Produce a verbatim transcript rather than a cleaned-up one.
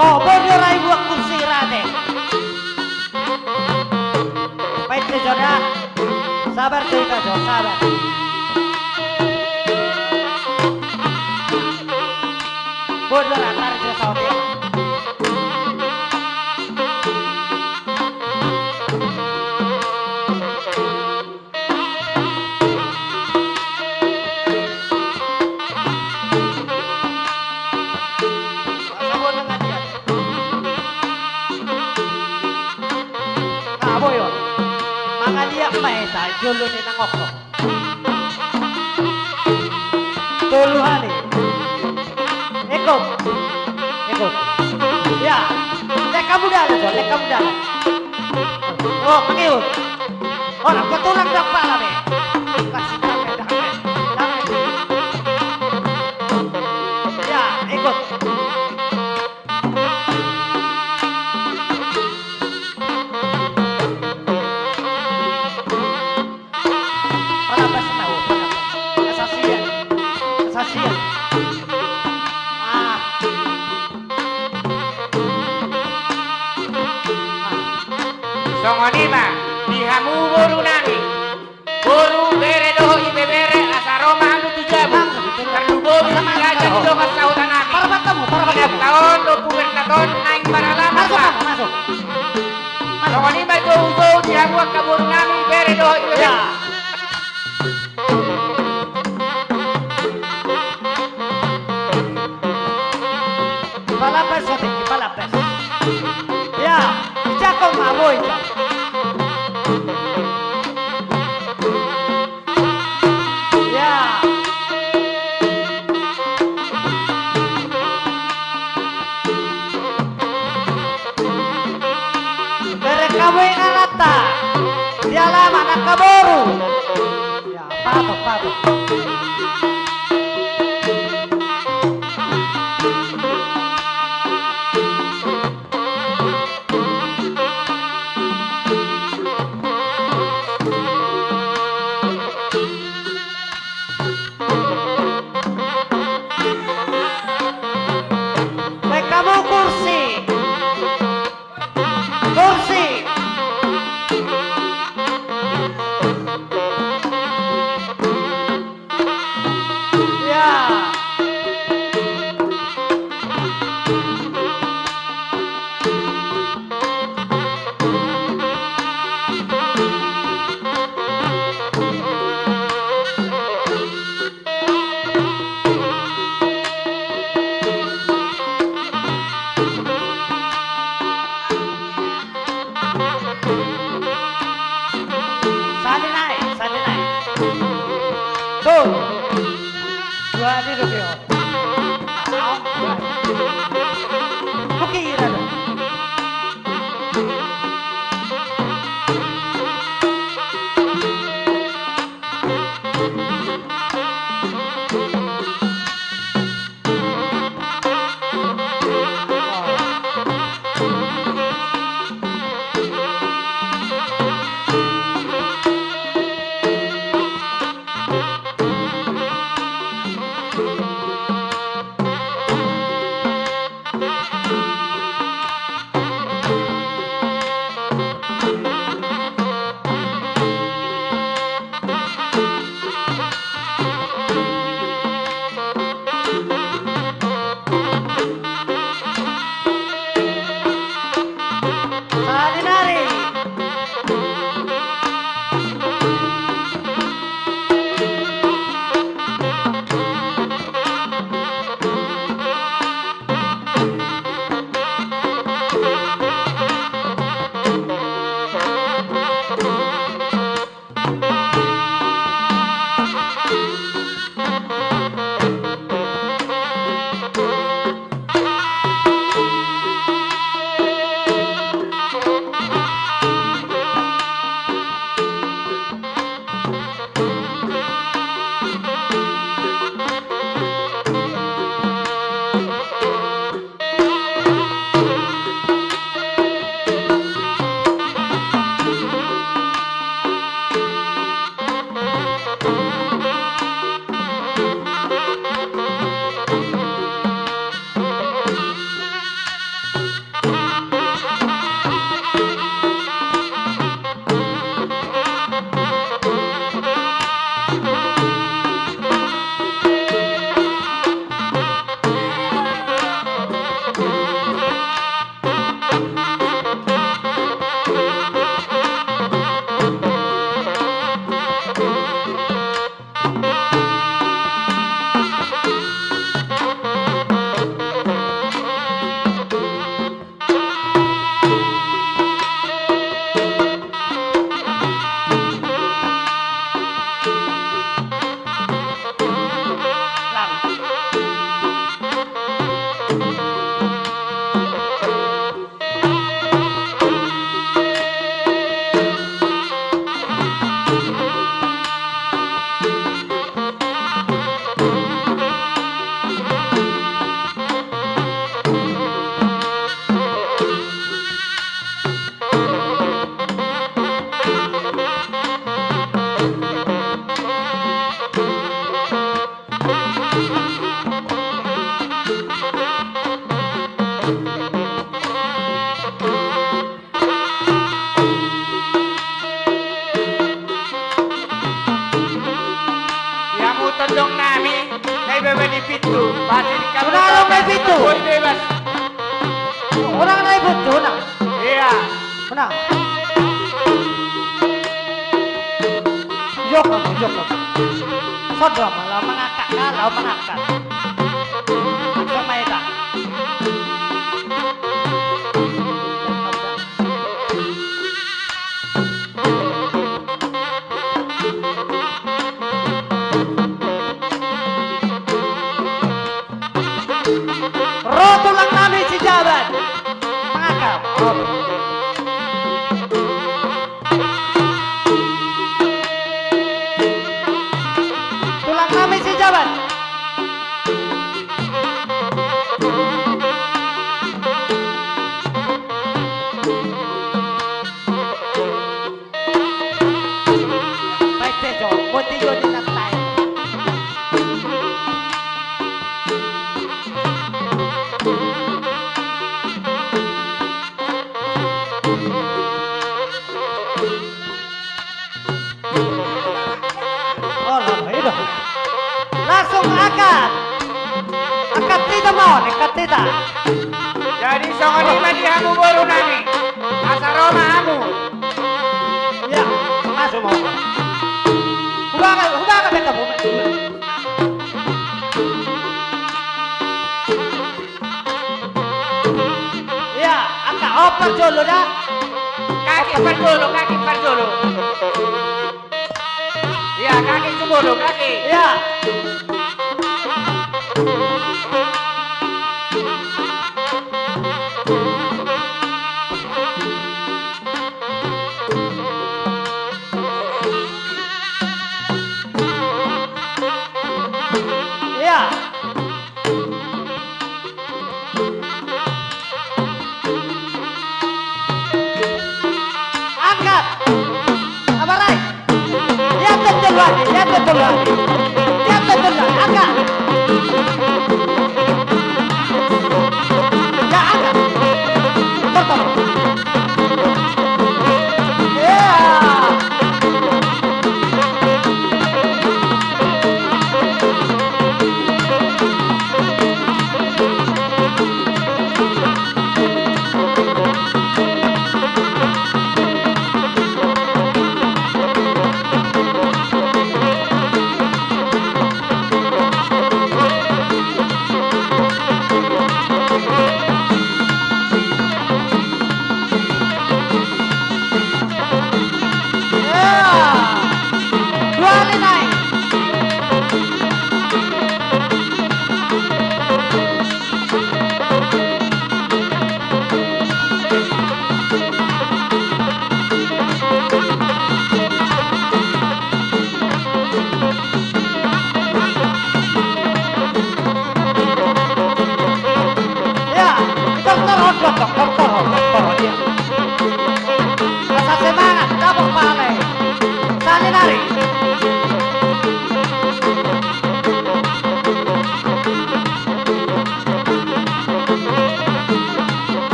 O, boi do ra ibuat kursi ra ate. Baen jo da. Sabar jo hita jo, sabar. Boi do ra, tarik jo saotik. Mangaliat ma hita jolo ni nangokok. Tolu hali. Ikut. Ikut. Ya. Lek hamu dalan, Jon, lek hamu dalan. O, mangihut. O, na, patulang do pala be. Kasih dame, dame. Dame. Ya, ikut. Palambas na, o, palambas. Asa sian. Asa sian. Ah. Ah. Songon i ma di hamu boru nami. Boru, bere dohot ibebere, asa ro ma hamu tu jabu. Tarlumobi di raja ni dongan sahuta nami. Parapat hamu, parapat hamu. Inanta on dohot puberta on naeng maralaman ma. Masuk, masuk. Songon i ma joujoujou di hamu angka boru nami, bere dohot ibebere. Ya. Palambas, sotik, palambas. Ya, jangkon ma, boi. Ya. Bereng hamu inananta di alaman, angka boru. Ya, patok, patok. Baen hamu kursi. Kursi. Ya. Sali nai, sali nai. Tuh. Dua di dua. Kukira dong. Ia mu tondong nami, na i baba ni pintu, pasti di kamu. Unang, unang na i pintu. Boi bebas. Unang na i pintu, unang. Ia. Unang. Jok, jok. Sodo ma, laho mangangkat, laho mangangkat. Angkat ma hita. Ro tulang nami Sijabat. Mangangkat. Ro. Tulang nami Sijabat. Baik, tejo, boti jo di nantai. Oh, lah, lah, iya dah. Langsung angkat. Angkat hita, Mon, angkat hita. Jadi songon i ma di hamu boru nami. Asa ro ma hamu. Iya, masuk, Mon. Hubaga, hubaga, beta, Mon. Iya, angka, oh, parjolo da. Kaki parjolo, kaki parjolo. Iya, kaki jumolo, kaki. Iya. Iya. Angkat. Abarai. Lihat betul lagi, lihat betul lagi.